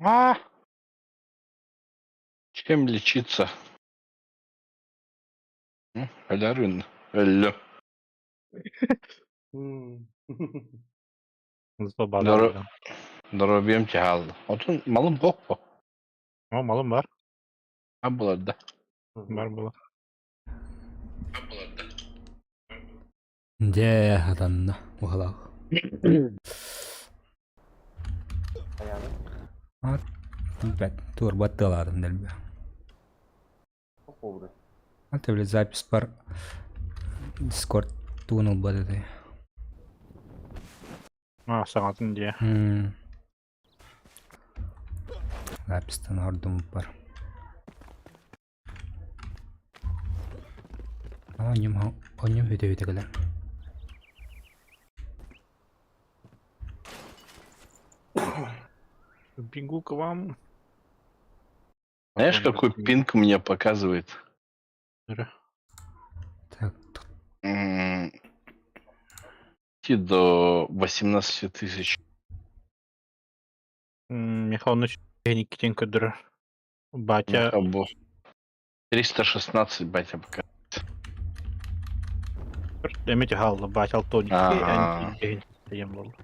А! Чем лечиться? Өлөрүн. Өллө. Зобалар. Доруобуйам чаһаалла. Отун малым хоппо. О, малым бар. А буларда. Бар була. Дьэ, хатанна, уһалаах. Билбэт, туорбат тыалаатым дэлби. Это, блядь, запись пар Дискорд тугун ылбат этэй. А, саҥатын дии. Записьтан ордум бар. Оонньум оонньум бүтэ-бүтэ кэлэр. Бегу к вам. Знаешь, какой пинг мне показывает? Так, Идти до 18 тысяч. Михаил Никитин көрдөрөр. Батя 316 батя пока. Эмети хаалла батя алтон Ага. деген буолла.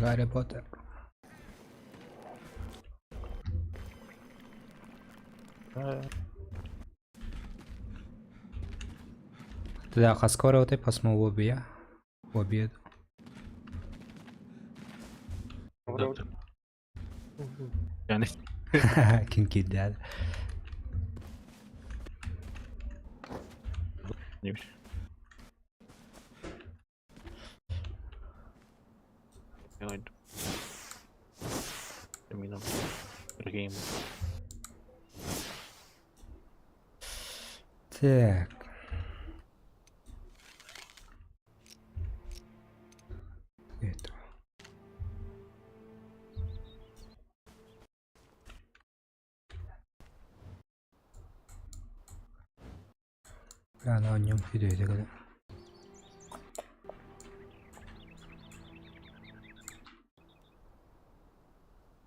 Гарри Поттер. Тогда скоро вот и посмотрю обе. Обед. Yani Ким киирдэ. Так. Это. Бля, на нем видео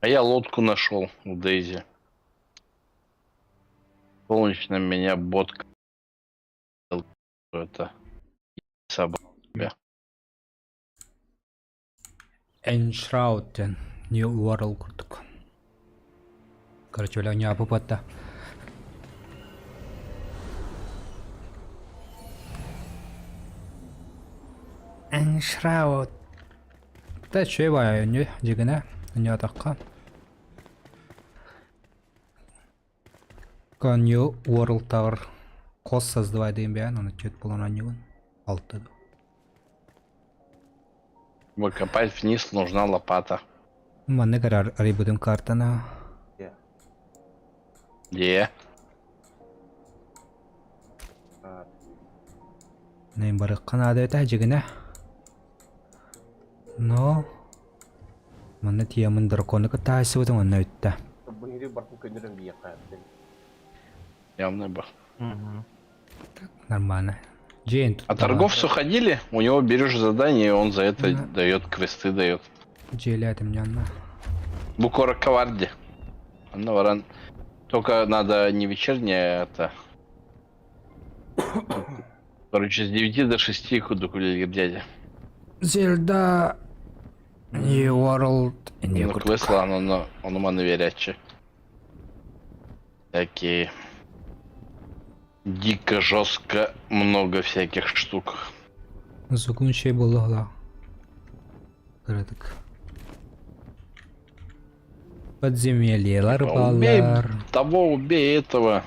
А я лодку нашел у Дейзи. Солнечно меня бот это собака. Enshrouded New World курдук. Короче, бля, у попадта. Enshroud. Да, че бая, не, дегене, не атаққа. New World Tower кос создавай деген бәян, аны чет болан анюгын. Алты. Копать вниз нужна лопата. Манны карар арибудын картана. Где? Нейм барыккан адета жигине. Но манны тиямын драконы кытаасы бутын онна өттө. Явно бы. Нормально. Джейн тут. А торговцу ходили? У него берешь задание, и он за это Да. дает квесты дает. Джейлятым нянна. Букора Каварди. Ну, варан. Только надо не вечернее, а это. Короче, с 9 до 6 куду дядя. Зельда New World Ну, квест, ладно, но он у мене верячий. Такие. Дико жестко много всяких штук. Звукун шей болла. Кыратык. Подземельелар Типа, убей бааллар. того, убей этого.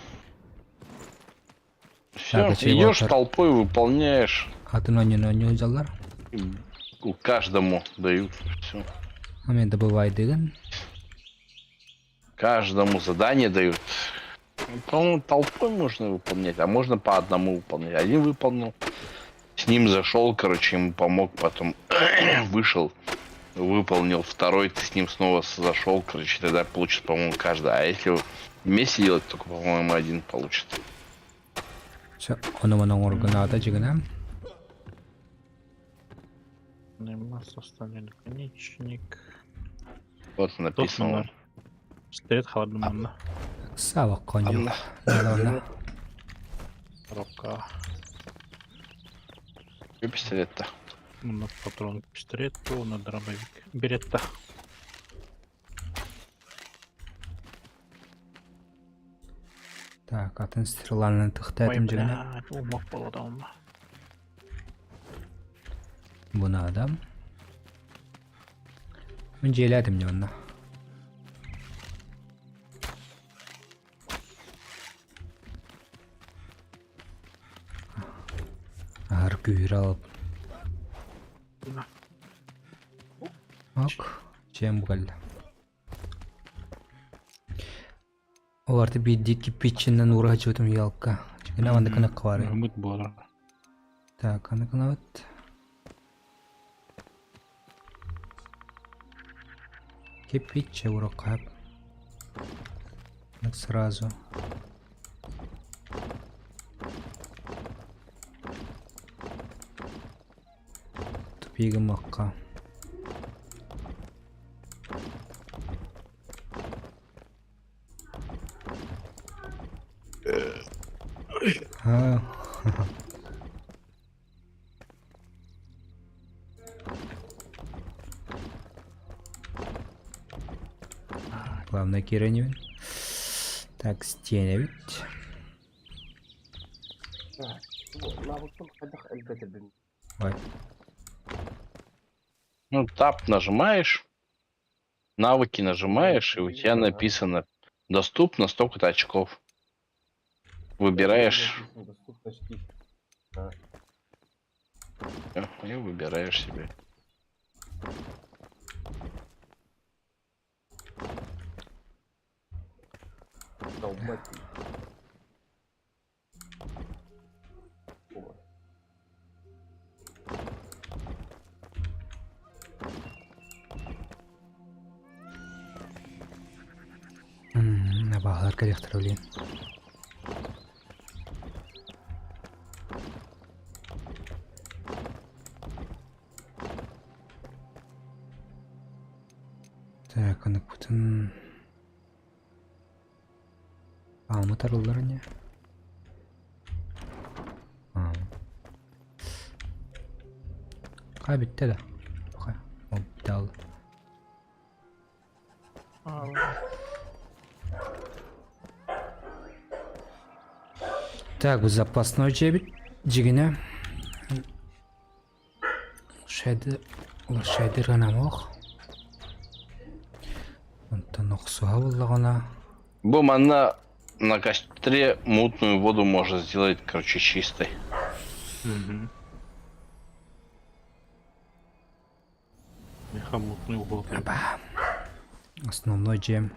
Все, Так, а идешь чего толпой, выполняешь. Атын оонньууну оонньуу сылдьаллар. У каждому дают. Все. А мен добывайдыгын. Каждому задание дают. Ну, По-моему, толпой можно выполнять, а можно по одному выполнять. Один выполнил, с ним зашел, короче, ему помог, потом вышел, выполнил второй, ты с ним снова зашел, короче, тогда получит, по-моему, каждый. А если вместе делать, только, по-моему, один получит. Все, ону маны оҥоргунаата дьигинэ. Составный наконечник. Вот написано. Пистолет холодный манна. Сава коню. Анна. Наада Рука. Где пистолет-то? На патрон к пистолету, на дробовик. Беретта. Так, атын стреланы Ой, тыхтаатым дьигинэ. блядь, умах болода Бу наада. Мин дьиэлээтим дьэ онно. Аһар күүһүрэ алып. Ок, чем бу кэллэ. Оларты биирдии кирпичинэн уура сылдьыбытым елка. Дьиҥинэ маннык гынахха баарый. Үмүт буолар. Так, аны гынабыт. Кирпиччэ уруохха сөп. Так сразу. Тупик гыммакка. Аа. Главное киирэнибин. Так, стиэнэбит. Ой. Ну, тап нажимаешь, навыки нажимаешь, и у тебя написано доступно столько-то очков. Выбираешь, всё, и выбираешь себе. Абаһалар кэлиэхтэрэ билигин. Так, аныкпытын ааммыт арыллар ини. Аа. Хаа бүттэ да. Хаа, ол бүтэ хаалла. Так, бу запасной дьиэбит дьигинэ Шайды шайдыр гынамох. Онтон охсуһа буллаҕына Бу манна на костре мутную воду можно сделать, короче, чистой. Угу. Меха мутный угол. Аба. Основной дьиэм.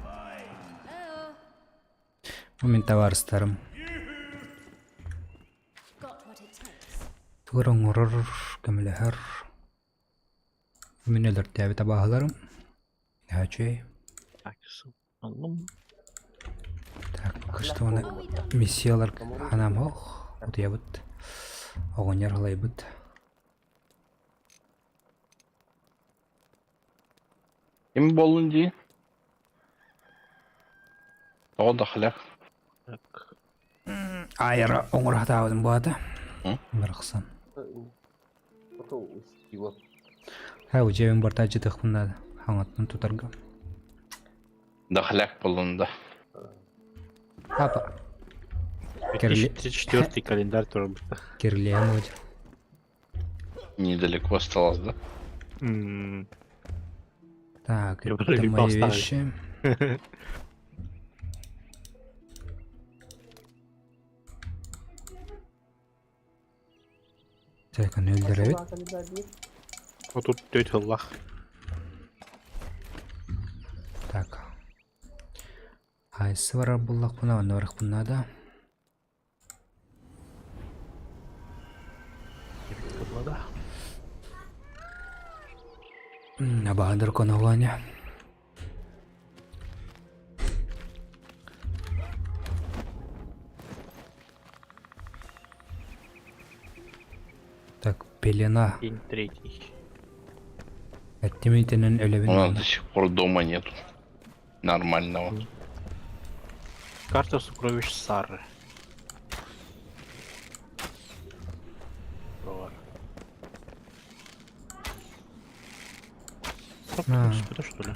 Бу мин табаарыстарым. Тугу эрэ оҥорор, көмөлөһөр. Мин өлөртөөбүт абааһыларым. Наһаа үчүгэй. Так, аллым. Так, пока что уонна миссиялар ханаам оһох. Утуйабыт. Оҕонньор халайбыт. Ким буоллун дии? Тоҕо да хлях. Так. Аайара оҥоро сатаабытым буолата. М? Барахсан. Һэ, дьиэбин барта дьытыахпын наада. Хаҥаттан тутарга. Дохляк буоллун да. Папа. Кирли... 2034 календарь турбута. Кирлиэм ыдьа. Недалеко осталось, да? М, Так, Я это вроде мои поставлю. вещи. Так, аны өллөрөбүт. 34 сыллаах. Так. Хайсы барар буллахпына, онно барахпын наада. Абаһа драконованя. Так, пелена. День третий. Эттим итинэн өлөбүн. У нас до сих пор дома нету нормального. Карта сокровищ Сары. А. Это что ли?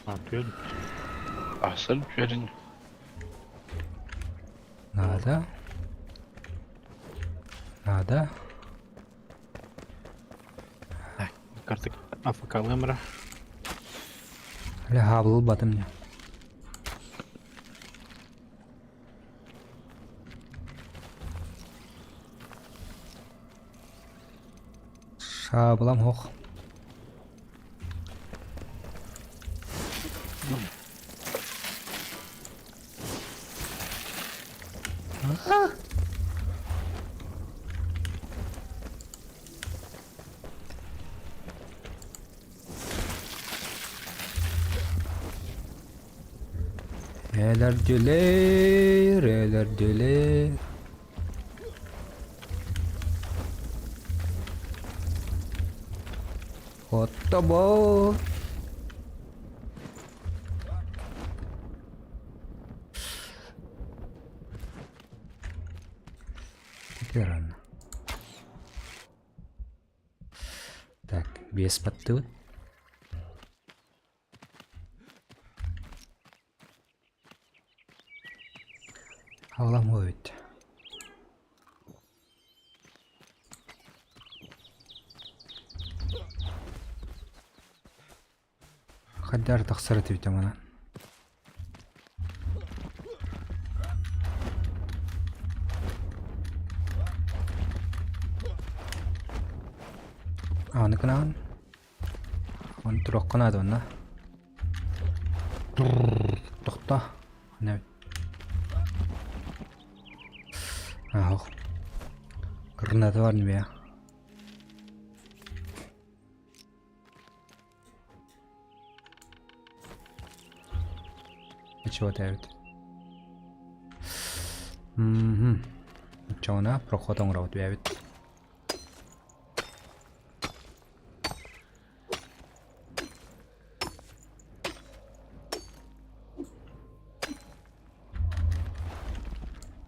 А, ты... А, сальперин. Надо. Надо. Так, карта АФК Лемра. Бля, хабыл батым не. Шабылам хох. Элэрдилэр, элэрдилэр. Оттобо. Рано. Так, без подтыл. Аламойт. Хаддар тахсар этибит манан. Аны кынаан. Он турок кынаады онна. Тохто. Не. Ах. Граната бар не Чего тавит? Мм. Чона проход оҥоробут бэйэбит.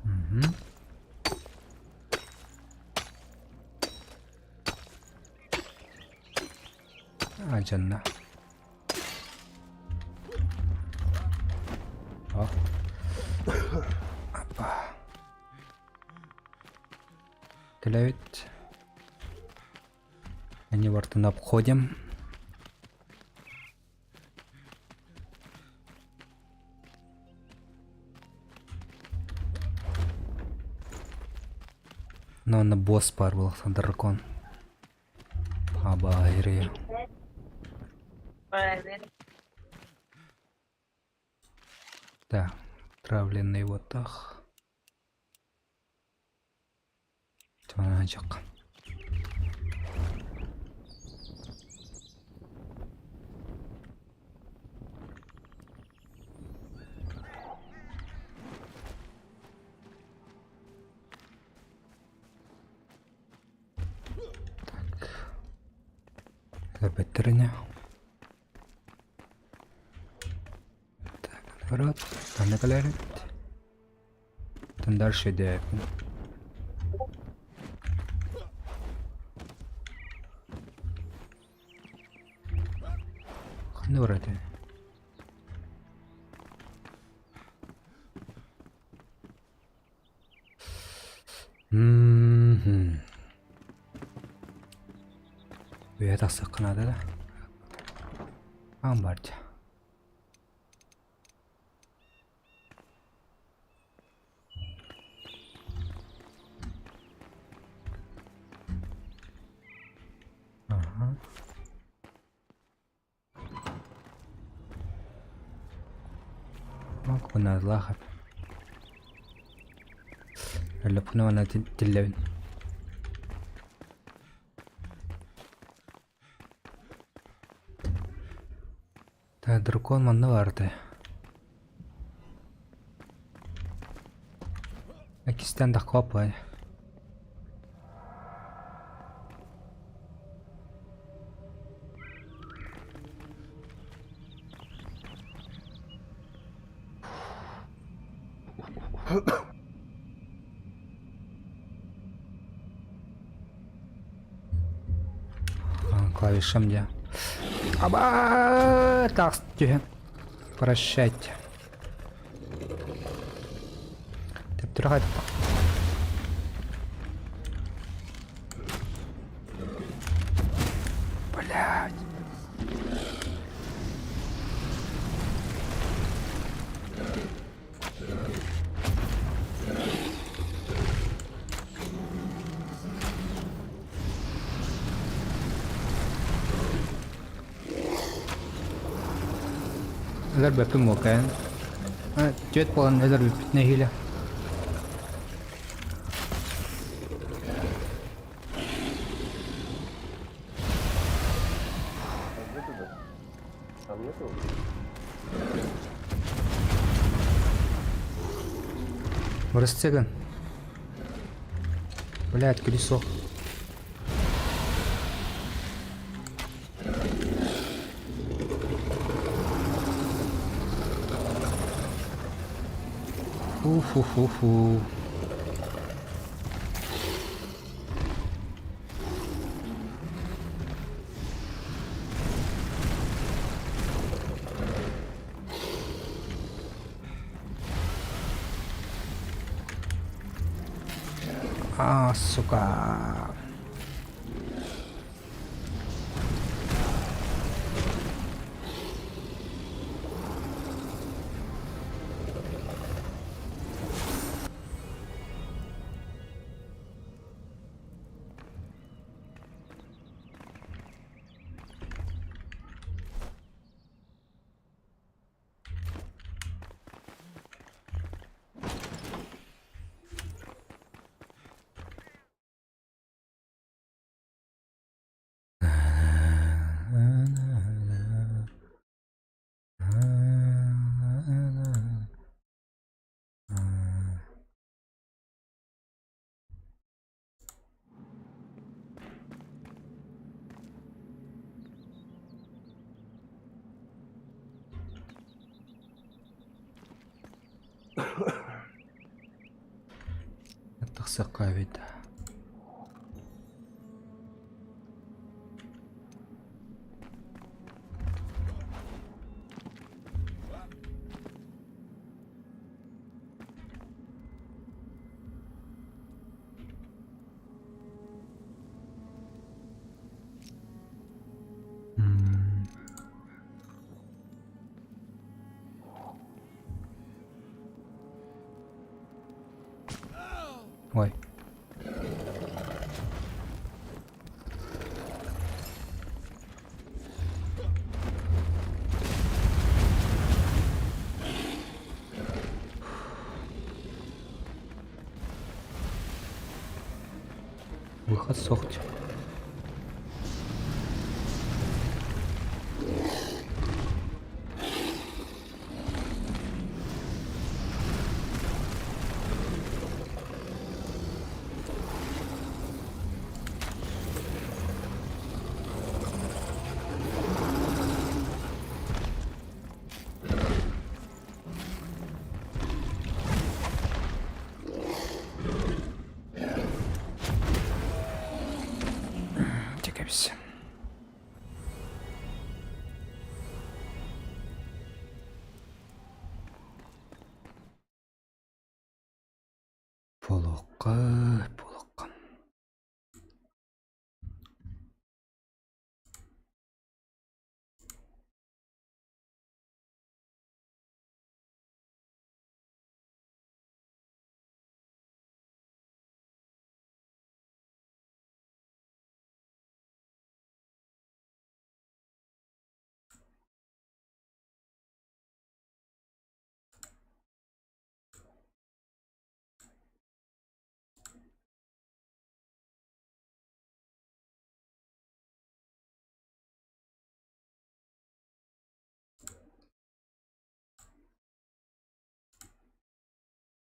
Мгм. Алдьанна. О. Апа. Кэлэбит. Они вартын обходим. Но на босс пар был дракон. Абайры. Да, травленный вот так. Чак. Так. Бөттерине. Так, наоборот. Там калерит. Там дальше идет. Ханна бараты. Мм. Үйэ тахсахха наада да. Аан баар дьэ. Аха. Макпынаалаах Өлөппүнэ тиллэбин. Та дракон манна баартай. Иккистээн даккоппай. Клавишам дьэ. Аба тахс түһэн. Прощайте. Төптөрө хайдах. Блядь. Өлөрбөппүн буолкайын. Түөрт буолан өлөрбүппүт нэһиилэ. Бырастыгын. Блядь, колесо. Фу-фу-фу-фу. А, сука. Тахсыахха эбит. Ой. Выход сохть. Дьэ кэбис. Буолуохха, буолуохха.